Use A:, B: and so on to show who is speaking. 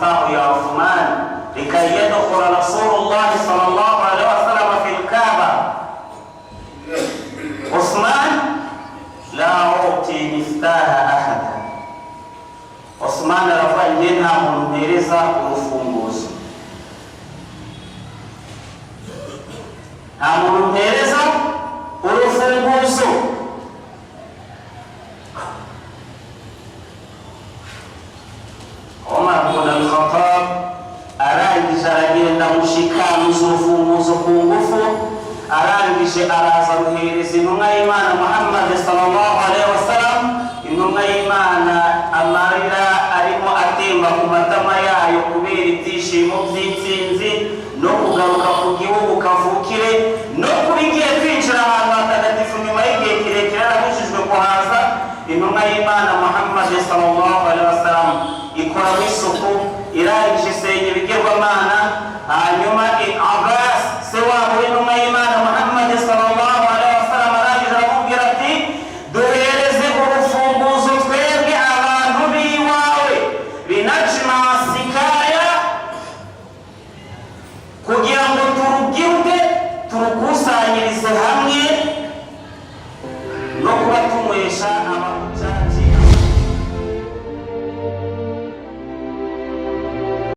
A: Miftahu ya Uthman likay yadkhula Rasulullah sallallahu alaihi wasallam fil Kaaba. Uthman la uti miftaha ahada. Uthman aravuga: "Njye nta muntu mpereza urufunguzo, nta muntu mpereza urufunguzo." Omar ibn al-Khattab arangije aragenda amushikanuza urufunguzo ku ngufu. Arangije araza aruhereza intumwa y'Imana Muhammad sallallahu alaihi wasallam. Intumwa y'Imana amarira arimo atemba ku matama yayo kubera ibyishimo by'intsinzi no kugaruka ku gihugu kavukire, no kuba igiye kwinjira ahantu hatagatifu nyuma y'igihe kirekire yarabujijwe kuhaza. Intumwa y'Imana Muhammad sallallahu alaihi wasallam ikoramo isuku, irangije isenya ibigirwamana. Hanyuma